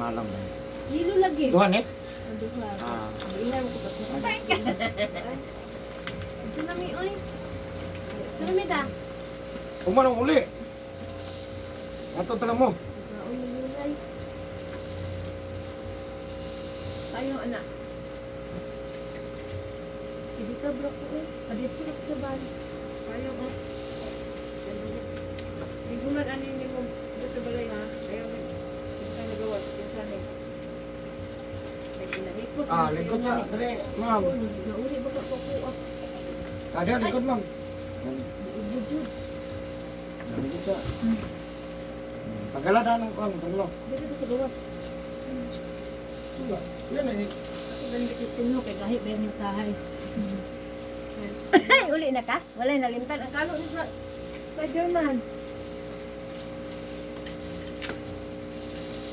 Malam ba? Kilo lagi. Duha ni? Ang duha. Ah. Hindi mo ko pa. Ito na mi oy. Ito na mi da. Kumanong uli. Ato tala mo. Kaon ni gulay. Tayo anak. Hindi ka bro ko eh. Adito na ko sa bali. Tayo ko. Di ko man ano yung mo dito sa balay ha. Ayaw mo. Hindi tayo nagawa. Kinsan eh. Nagkinahipos. Ah, lingkod sa. Dali, ma'am. Nauli ba ka ko ko? Ah, diyan, lingkod, ma'am. Ubod. Lingkod sa. Pagkalada ng kuan, tanglo. Dito sa gawas. Sula. Yan eh. Ako galing kay Christine no kay gahi ba yung sahay. Ay, uli na ka? Wala na limtan. Ang kalo ni sa Spiderman.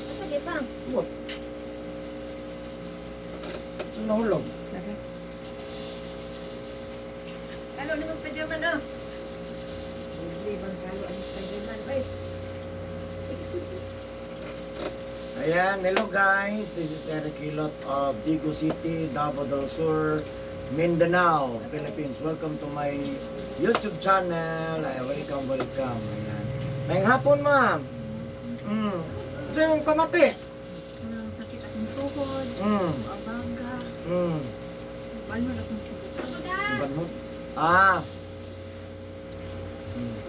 Asa di pa? What? Saan nahulog? Kalo ni mo Spiderman ah. Hindi bang kalo ang Spiderman? Ay, Ayan, hello guys. This is Eric Hilot of Digo City, Davao del Sur, Mindanao, Philippines. Welcome to my YouTube channel. Ay, welcome, welcome. Ayan. Ngayong hapon, ma'am. Ito yung pamati. Ang sakit akong tuhod. Abaga. Balon akong tuhod. Banhod. Ah.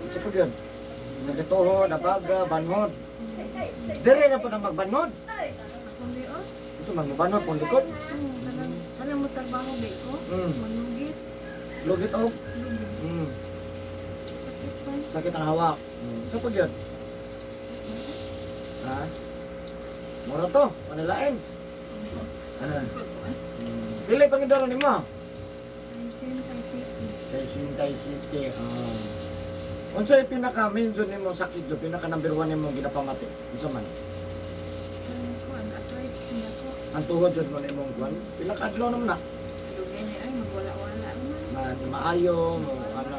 Ito po yun. Sakit tuhod, abaga, banhod. Dire na po na magbanhod. Ako ni oh. Gusto magbanhod kung likod. Kanang kanang mo trabaho ba ko? Manugit. Lugit og. Lugit. Sakit pa. Sakit ang hawak. Ito po yun. Ha? Mura to, panilain. Ah. Pili pangidoro nimo. Sa City. Sa Sintay City. Ah. Unsa yung pinaka main jud nimo sakit jud pinaka number 1 nimo ginapamati? Unsa man? Ang kuan arthritis niya ko. Ang tuhod jud mo nimong kuan. Pila ka adlaw naman na. Dugay ni ay magwala-wala man. Na maayo mo ano.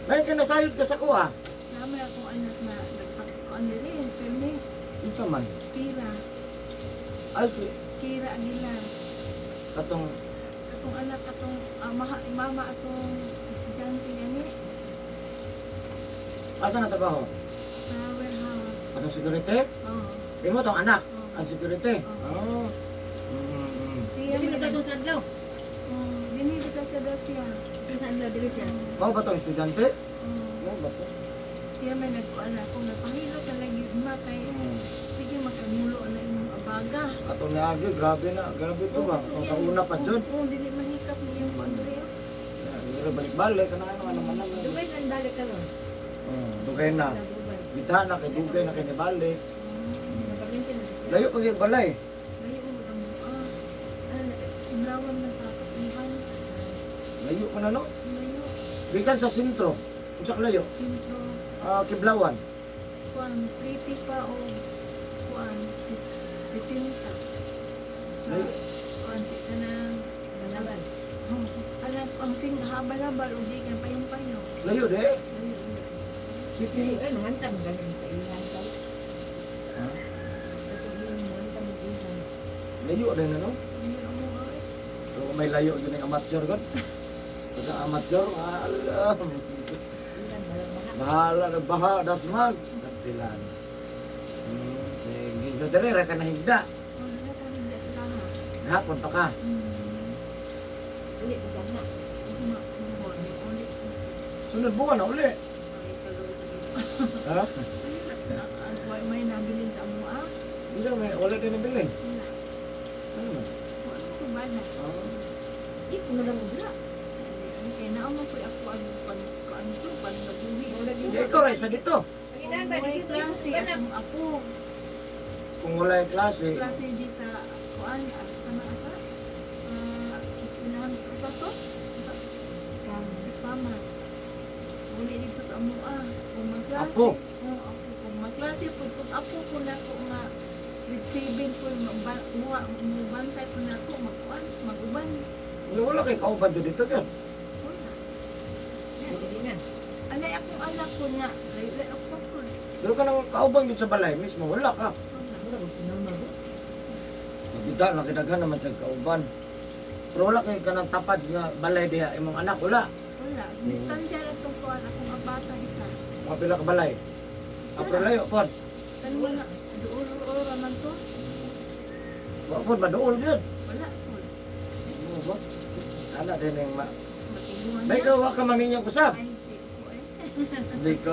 May kinasayod ka sa kuha. Namay akong anak na nagpakuan diri, pirmi. Unsa man? Kira, Ay si Kira Aguilar. katong Atong anak atong mama atong estudyante gani asa na trabaho? sa warehouse. Atong security? Oh. Imo tong anak Oh. ang security. Oh. Siya Dili may ka sa adlaw. Oh, dinhi bitaw siya daw siya. Sa adlaw dili siya. Mao ba tong estudyante? Oh, Mao ba to? siya may nagkuan ako nagpahilo talaga ma kay sige makamulo na imong abaga. Atong niagi, grabe na, grabe to ba? Kung sa una pa jud. Oo, dili mahikap niyang kuan diri. Oh. Pero balik-balik kana ano ano man naman. dugay kan balik ka ron. Oh, dugay na. Sa Dubai. Bitaha na kay dugay na kay nibalik. Nakalintin na siya. Layo pag yung balay. Layo mo ang mua. Ano na? Iblawan man sa kapihan. Layo pa na no. Layo Gikan sa sentro. Unsa ka layo? sentro Ah, Kiblawan. kuan pretty pa o kuan si si tinta. Sa Layo. kuan si kanang Balaban. Oh, anak ang sing habal-habal og gikan payong-payo. Layo de. Layo. City. Ay, mangantam ganin sa ilan ka. Ha? Ito yung mangantam ng ilan. Layo din ano? Layo ang mua. Eh. Pero kung may layo yun ang amateur god. Kasi amateur, alam. Ilan walang baha. Bahala na baha, dasmag. Kastilan. Sige. So, dere, ra ka nahigda. Oh, wala ka higda sa lahat. Hapon pa ka. Uli pa na. Ma, buwan, ulit. Sunod buwan na uli. Ay, kagawa sa Ginoo. Ha? Ang may nabilin sa amoa. Bisa may wala din nabilin. Wala. Ano man? Wala ko ba na? Ah. Di ko na lang ubra. Ay, kaya naama ko'y ako ang pag kuan to, pag nabuhi. Hindi, ikaw ra isa dito. Ang ba May di ko klase akong apo. Kung wala yung klase, Klase di sa kuan, sa mga asa? Sa eskwelahan sa to? Sa Spamas. Uli dito sa amoa. Kung magklase. Apo. Oo, apo. Kung magklase po, kung apo ko na ko nga grade 7 ko, mubantay ko na ko, magkuan, maguban. wala, wala kay kauban dyan dito yun. Wala. Na sige na. Alay akong anak ko nga. Layo-layo ako ko. Pero ka nang kauban dyan sa balay mismo, wala ka. Wala. Mura kog sinama ko. Bita na kidaghan naman sa kauban. Pero wala kay kanang tapad nga balay diha imong anak wala. Wala. Distansya lang itong kuan akong abata isa. Mga pila ka balay. Isa Apro lang. layo pod. Kan wala. Duol-duol raman to. Wa pod maduol gyud. Wala po. Ano ba? Ana din yung ma. Matiguan May ikaw wa ka maminyo kusab. Ay, di ko eh. Di ko.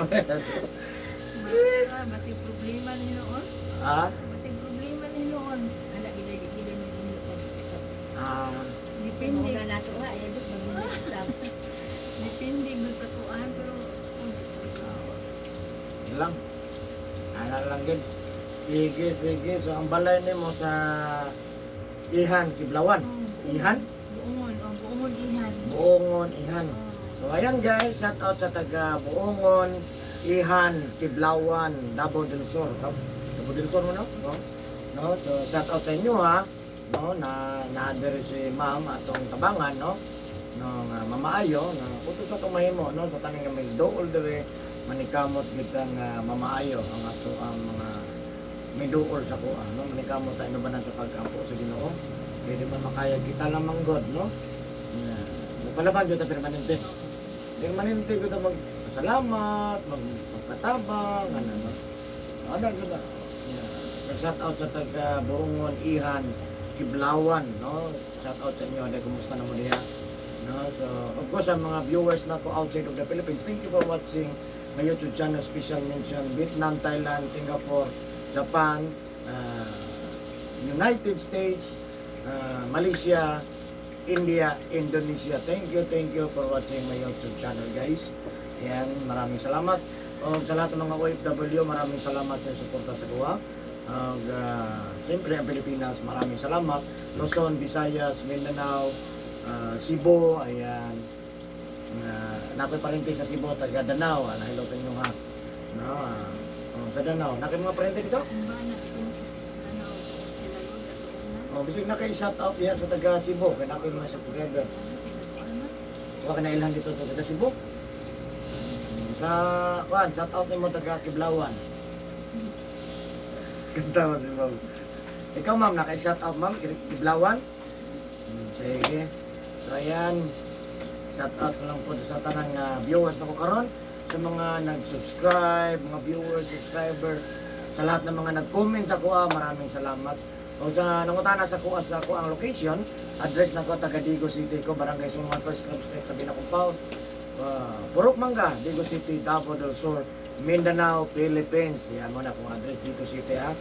Masig problema ni noon. Ah? Masig problema ni noon. Ana gid gid maminyo og usab. Ah. Depende. Muna nato ha, ay duk maminyo usab. Depende man sa kuan pero Yun lang. Ana lang gyud. Sige, sige. So ang balay nimo sa Ihan Kiblawan. Ihan? Buongon, oh, buongon ihan. Buongon Ihan. Oh. So ayan guys, shout out sa taga Buongon, Ihan, Kiblawan, Davao del Sur. Davao del Sur mo no? No? No? So shout out sa inyo ha. No, na naadere si ma'am atong tabangan no. No nga mamaayo nga utos sa atong mahimo no sa tanan nga may dool dere manikamot gyud ang mamaayo ang ato ang mga may dool sa kuha no manikamot tayo inubanan sa pag-ampo sa Ginoo. Pwede man makaya kita lamang God no. Nga nagpalaban gyud ta permanente. Permanente ko mag salamat, mag magpatabang, ano no. Ano gyud na. Yeah. So shout out sa taga Buongon, Ihan, Kiblawan, no. Shout out sa inyo, dahil kumusta na mo diha. No, so of course ang mga viewers na ko outside of the Philippines, thank you for watching my YouTube channel. Special mention Vietnam, Thailand, Singapore, Japan, United States, Malaysia, India, Indonesia. Thank you for watching my YouTube channel, guys. Yan, maraming salamat. O, sa lahat ng mga OFW, maraming salamat sa suporta sa kuha. Og, siyempre, ang Pilipinas, maraming salamat. Luzon, Visayas, Mindanao, Cebu, ayan. Nakoy parente sa Cebu, taga Danao. Hello sa inyo ha. No, oh, sa Danao. Nakoy mga parente dito? Ang bana ko ano sila lord ato na. Oh, bisag na kay shout out diha sa taga Cebu, kay nakoy mga subscriber. Wa ka na ilhan dito sa taga Cebu. Sa kuan, shout out nimo taga Kiblawan. Ganda mo si ma'am. Ikaw ma'am, naka shout out ma'am, Kiblawan. Sige. So ayan, shout out ko lang po sa tanang viewers nako karon, sa mga nag-subscribe, mga viewers, subscriber, sa lahat ng mga nag-comment sa kuha, maraming salamat. O sa nangutana sa kuha sa kuha ang location, address na ko taga Digo City ko, Barangay Suman, First Club Street, tabi na compound. Purok Mangga, Digo City, Davao del Sur, Mindanao, Philippines. Yan mo na kung address Digo City ha.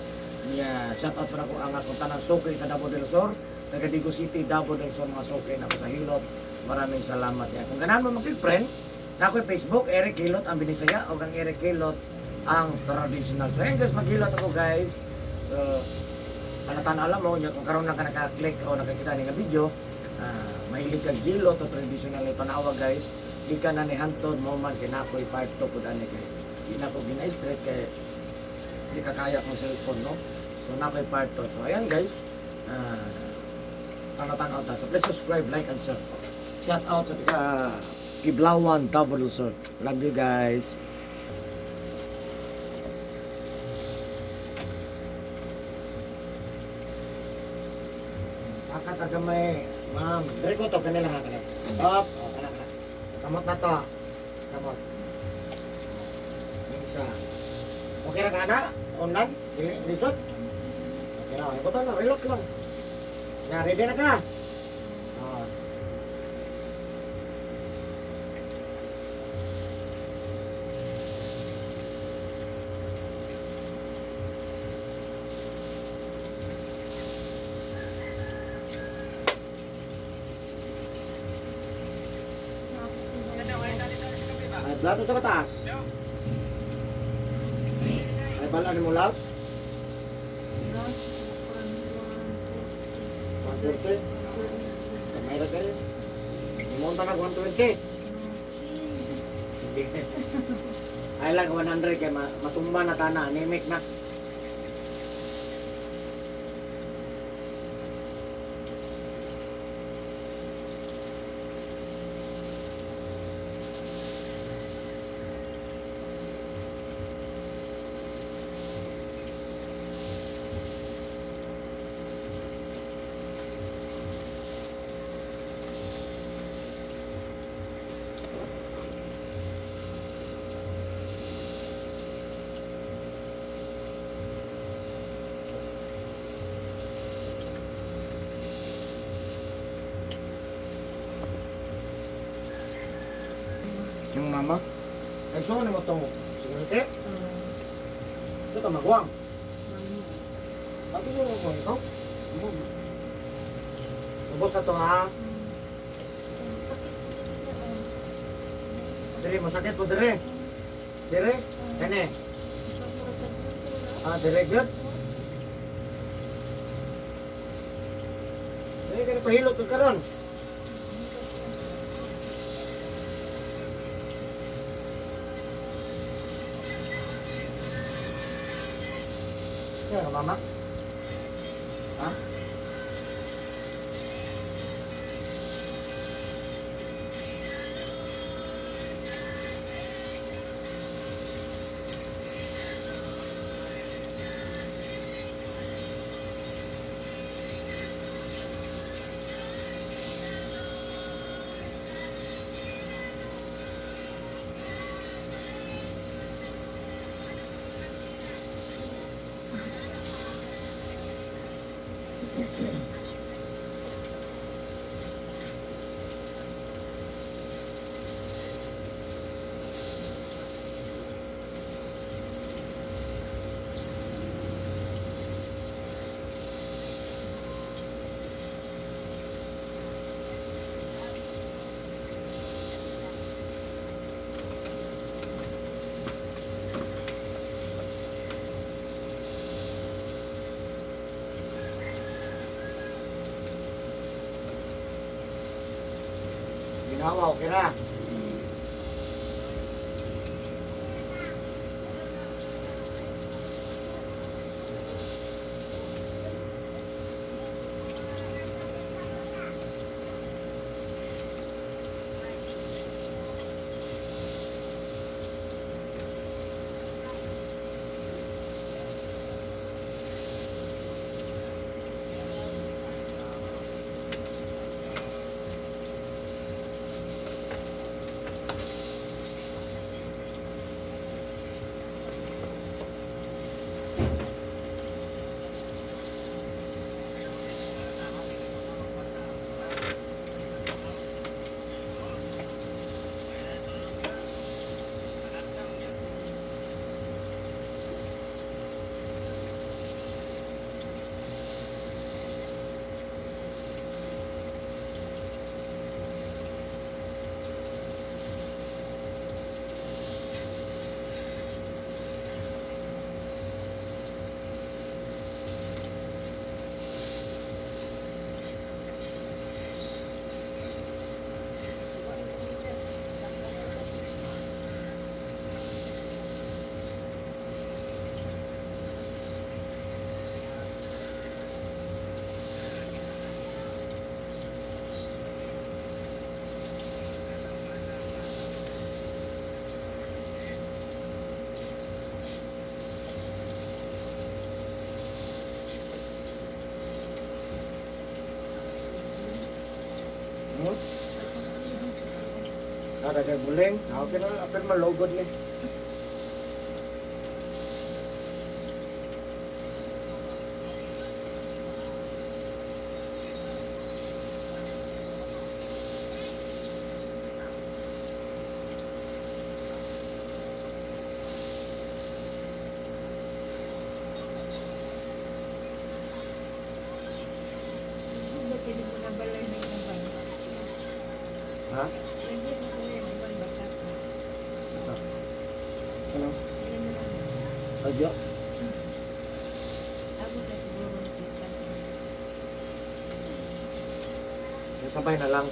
Yeah, shout out pa na ko ang akong tanang suki sa Davao del Sur, taga Digo City, Davao del Sur, mga suki na ko sa Hilot. Maraming salamat. Yan. Kung ganahan mo makig-friend, na ako'y Facebook, Eric Hilot ang Binisaya o kang Eric Hilot ang traditional. So ayan guys, maghilot ako guys. So, panatan alam mo, kung karon lang ka naka-click o nakakita ni nga video, mahilig kag gilot o traditional ni panawa guys, di ka na ni hantod mo man kinakoy part 2 pud ani kay di na ko gina-straight kay di ka kaya kong cellphone no. So nakoy part 2. So ayan guys, tanaw-tanaw ta. So please subscribe, like and share. Shout out sa taga Kiblawan, Davao del Sur. Love you guys. Kakatagamay, ma'am. Dali ko to, kanila ha, kanila. Up, oh, kana, kana. Kamot na to. Kamot. Yung isa. Okay ra ka na? Online? Dili, lisod? Okay ra. Ito na, relax lang. Ya, ready na ka? Oh. Ay, blood sa kataas. Ay, bala ni mo last? Last 140. Kamay ra kayo. Limonta na 120. Hindi. Ay lang 100 kay matumba na tana, anemic na. Mama. Nagsuon mo tong security? Ito ka magwang. Sabi mo mo ikaw? Ubos na to ha. Dire, masakit po dire. Dire, kene. Ah, dire good. Dire kene pahilot ka karon. Kaya ka, mama? Ha? Ginawa, okay na. Ah, kay buling. Ah, okay na, apel malogod ni. Ba't hindi mo nabalay ng uban? Ha? Hindi mo ko yung uban bata ko. Asa? Ano? Ilan na lang. Adyo. Abot na siguro ang sisa. Sabay na lang.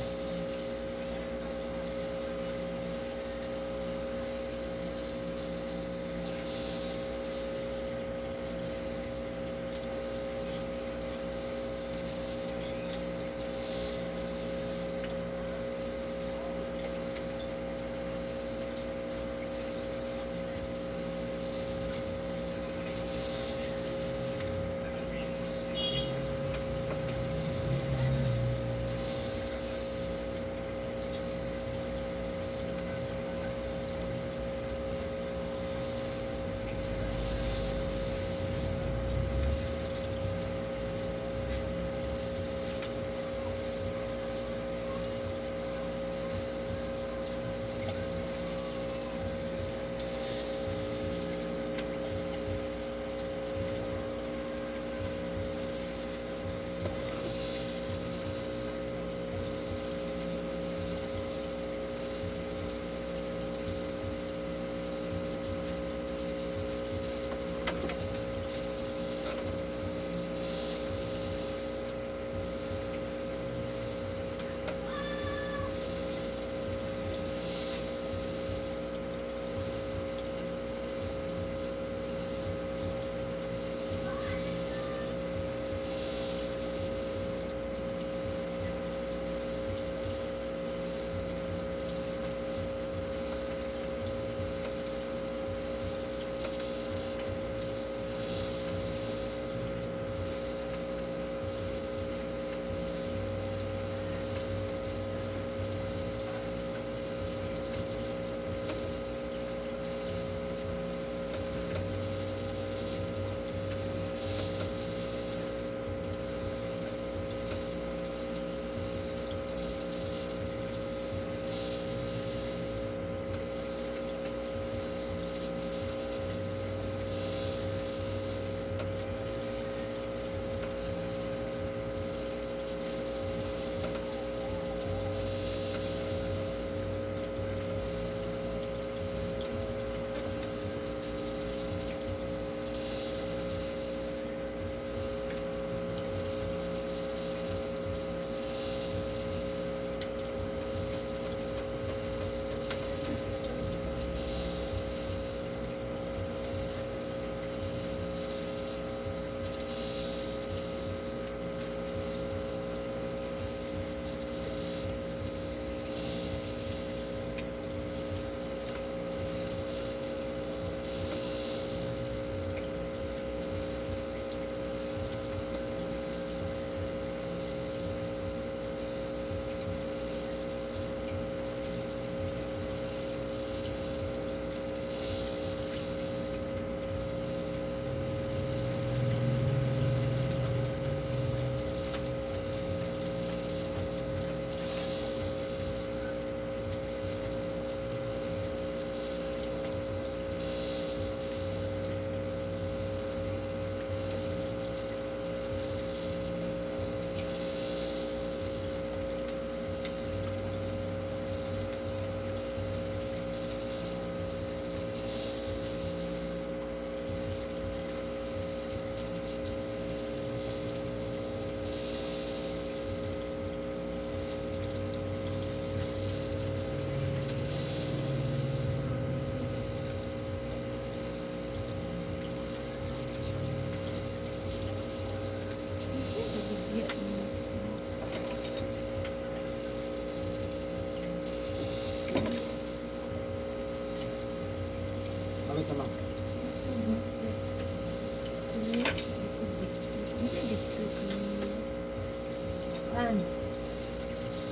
Kuan.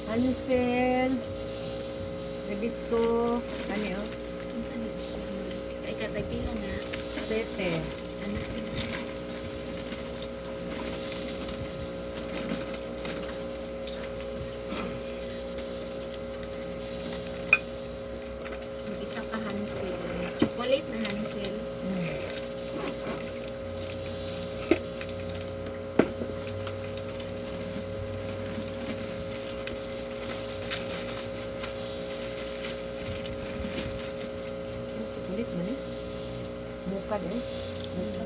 Hansel. Rebisco. Ano oh? Unsa ni siya? Sa ikatagpila na. Sete. Anak. Mag-isa ka Hansel. Chocolate na Hansel. Chocolate man eh. Mukha eh. Mukha.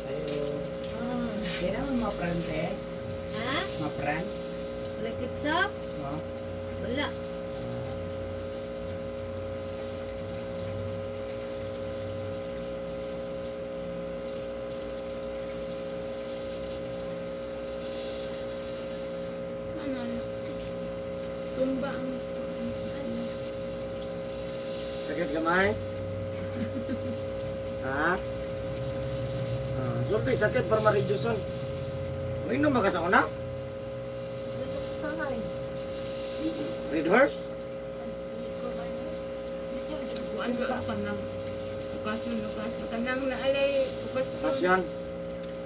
Ah. Di naman mapran, te. Ha? Mapran? Wala ketchup? No? Wala. Ano, ano? Tumba ang ano? Sakit gamay? Ha? Ah, sulti sakit para ma-reduce. Uinom ba ka sa una? Dito ko sa hay. Red horse? Kuan ka kanang okasyon, okasyon. Kanang naalay okasyon. Okasyon.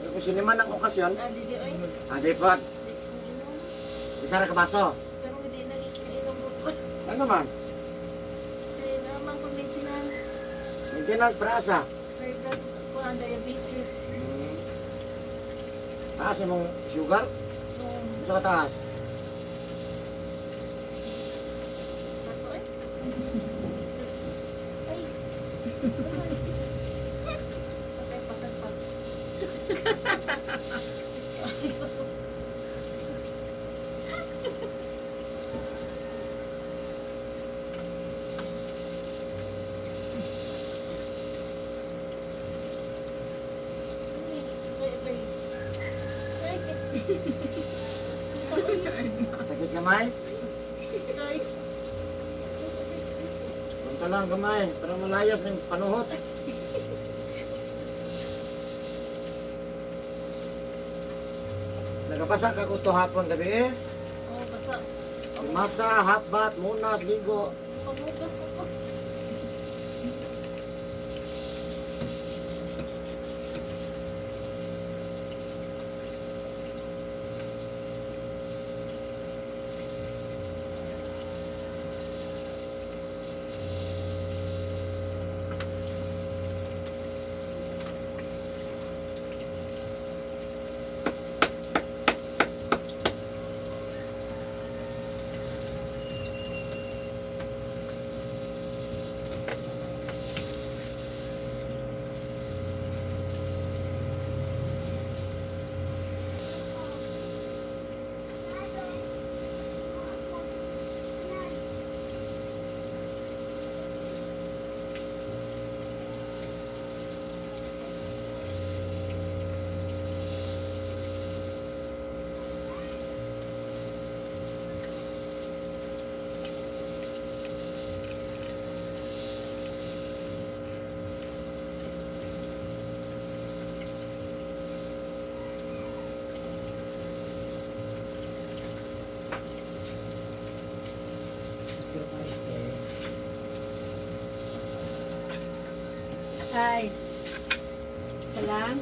Kung siniman ang okasyon, Ah, di di oy. adi pod. Di ko inom. Isa ra ka baso. Pero hindi na ko inom ko. Ano man? Kaya naman ko maintenance. Maintenance para asa? High blood ko ang diabetes. Taas imong sugar? Nung Unsa ka taas? kato eh. Ay. Patay, patay, patay. Ay, ay, ay. Sakit gamay? Ay. Punta lang gamay para malayas ng panuhot. Nagapasa ka ko to hapon gabi eh. Oh, basta. Masa, hapbat, munas, ligo. Paghugas ko po. Size. Salang.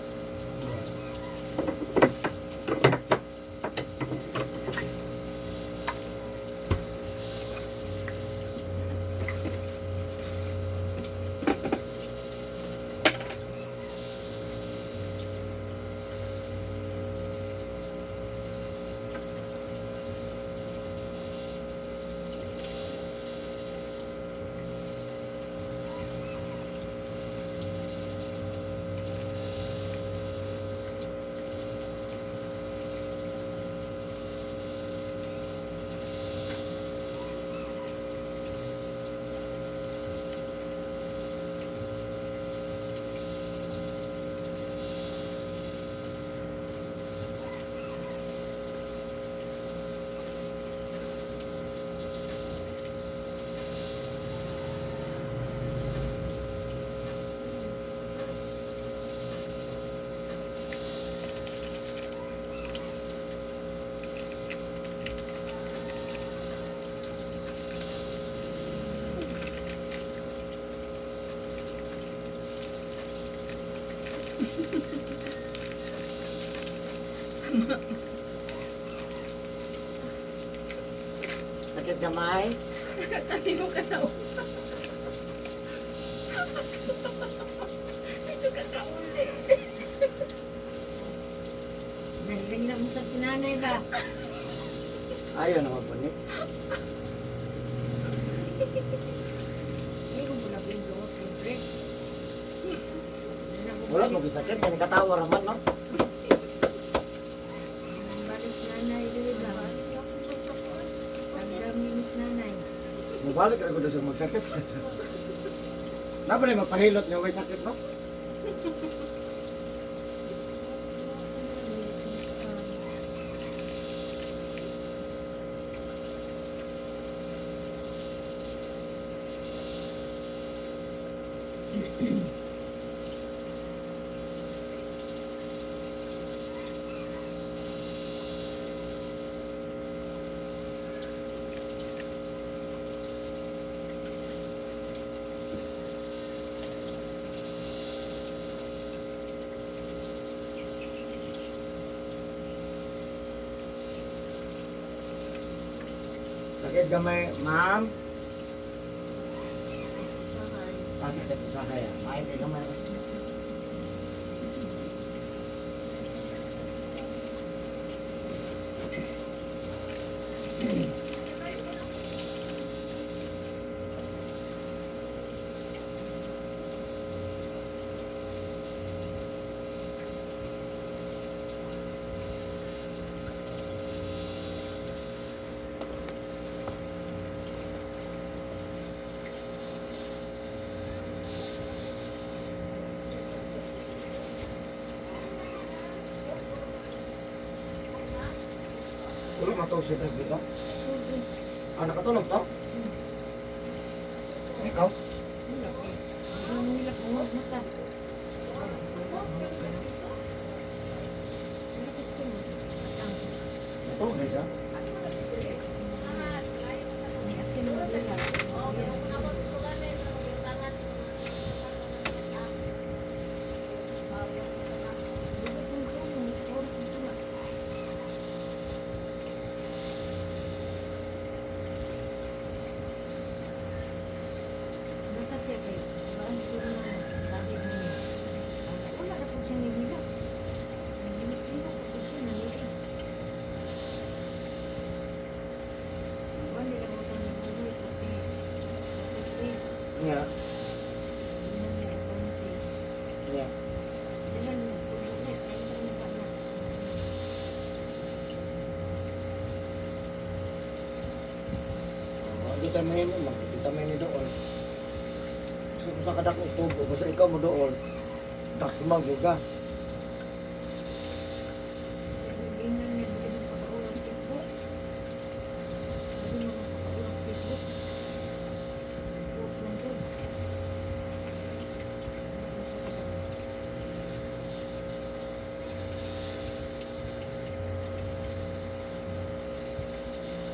Sakit gamay. Kanino ka na. Dito ka kauli. Nalibing na mo sa sinanay ba? Ayaw naman po ni. Eh, kung pula ko yung duot, siyempre. Wala mo sakit kay katawa raman no. Balik si nanay, dili ba? Ang dami ni si nanay. Mubalik ra gud sa magsakit. Napa na magpahilot nga way sakit no? Sakit gamay, ma'am. Ah, sakit usahay ah. Maayo kay gamay. Wala matulog siya dito. Ah, nakatulog to? Ikaw? Wala eh. Ang nila kung mata. Wala ko Natulog na siya. May action mo sila. Basta siya kay baan siguro na lagi mo niya. Wala na po siya nilila. Naglimit-limit na po siya nalili. Wala nila mo itong nabuhay. Pati, pati, Nga. pati. Nga. Dahan na sa tubo na. Ay, saan na ba na? Oh, di tayo mahin mo, di tayo mahin doon. Gusto ko sa kadako tubo, basta ikaw mo doon. Daksmag yun ka. Tingnan niya ba yung pagkaulang Facebook? Sabi mo kung pagkaulang Facebook? Post lang yun.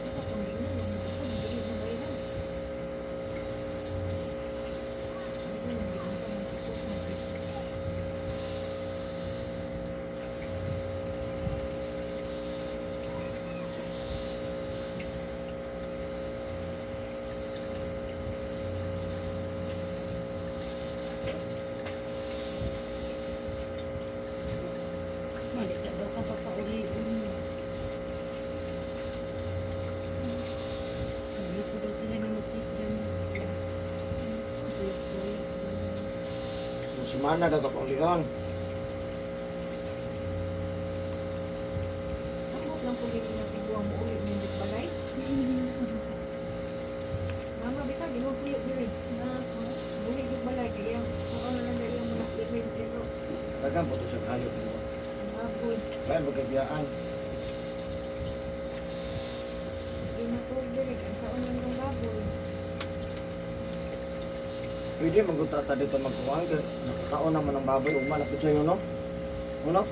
Ito, kung tingnan mo, gusto, dili na ba yan? Hindi, hindi ko pa mag-post. Semana daw kapaulion. Ambot lang ko gini na tiguang mo uli nindot balay. Mama bitaw di mo puyo diri. Na ako. Uli jud balay kay iyang kuha na lang dahil iyang mga limit pero Dagan po to sa hayop mo. baboy. Lain magkabiyaan. Ginatog diri ang saon lang ng baboy. Pwede magunta ta dito magkuhan kay nakakaon naman ng baboy ugma na pud sa'yo no? Ano?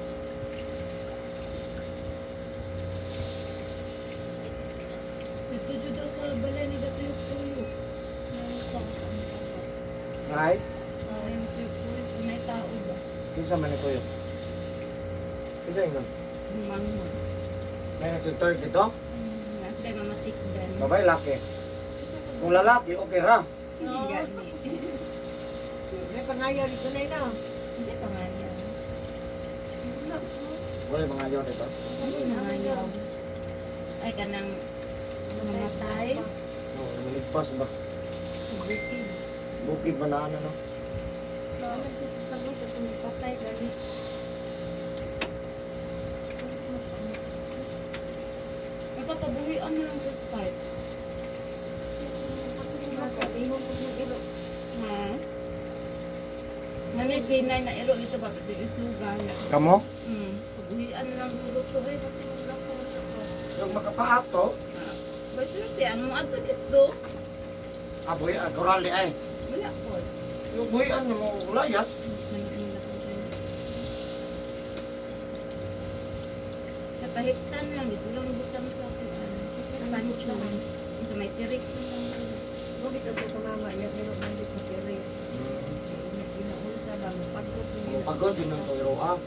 Dito jud daw sa balay ni Datuyok-tuyok. Meron pa ako sa mga. Ay, Ay, tuyok-tuyok. May tao ba? kinsa man ni tuyo? Kinsa ingon? Manghod. May nagtutoy dito? Nasa kay Mama Tikdan. Babay laki. Kung lalaki, okay ra. No. Gani. May pangayaw dito na ina. Hindi pa nga yan. Wala po. Wala mga ayaw dito. Hindi na nga yaw. Ay, kanang mamatay. No, maligpas ba? Bukid. Bukid ba na ano no? Naman ko sa sagot at patay gani. Napakabuhian na lang sa start. Ingon ko ng iro. Ha? Nami pinay na iro ito ba? Pati isuga na. Kamo? Pabuhian na lang duro to eh. Kasi wala ko wala ko. Yung makapaato, Ba swerte, ang mga ato dito. aboy, koral di ay. Wala ko. Yung buhian mo layas. Sa pahigtan lang, dito lang butang sa akin. Pancho. Sa may tirik na lang. Mo bitaw ko sa mama iyang iro nandit sa terrace. Ginaunsa ba mo pagkot niya. Pagod yun ang iro ah.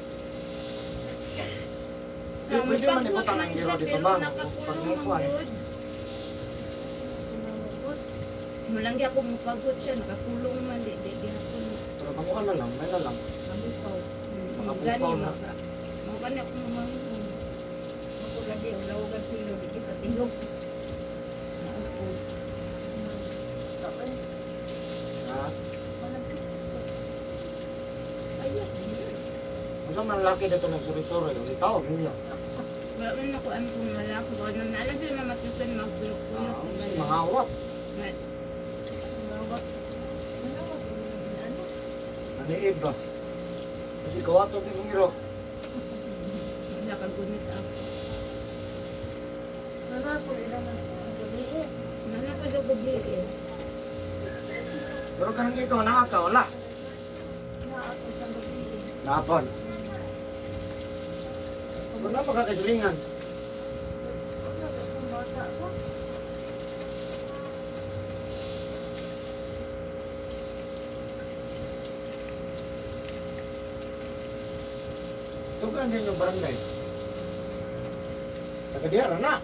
Di, pwede man ibutang ang iro dito Pero ba? nakakulong Pag man gud. Mulang gyud ako mupagod siya, nakakulong man di di gihapon. Pero kamuha na lang, may na lang. Mamukaw. Makapukaw Gani na. maka. Mo gani ako mamanghon. Ako lagi ang lawagan pilo di kita tingog. Naupo. Ha? Ayun. Gusto man laki dito ng suri-suri, yung itaw, yun yun. Wala man ako ano kung wala ko. Wala na alam sila mamatutan magtulok-tulok. Ah, mga awat. Manawag. Manawag ano? Naniid ba? Kasi kawato di mong iro. Nakagunit ako. Wala po ilang gabi eh. Wala ka gabi eh. Pero kanang ikaw, nakaka, wala. Na ako sa gabi eh. Napon. Wala pa kakasilingan. Wala ba akong bata ko? Tugan din yung barangay. Taga diya, na.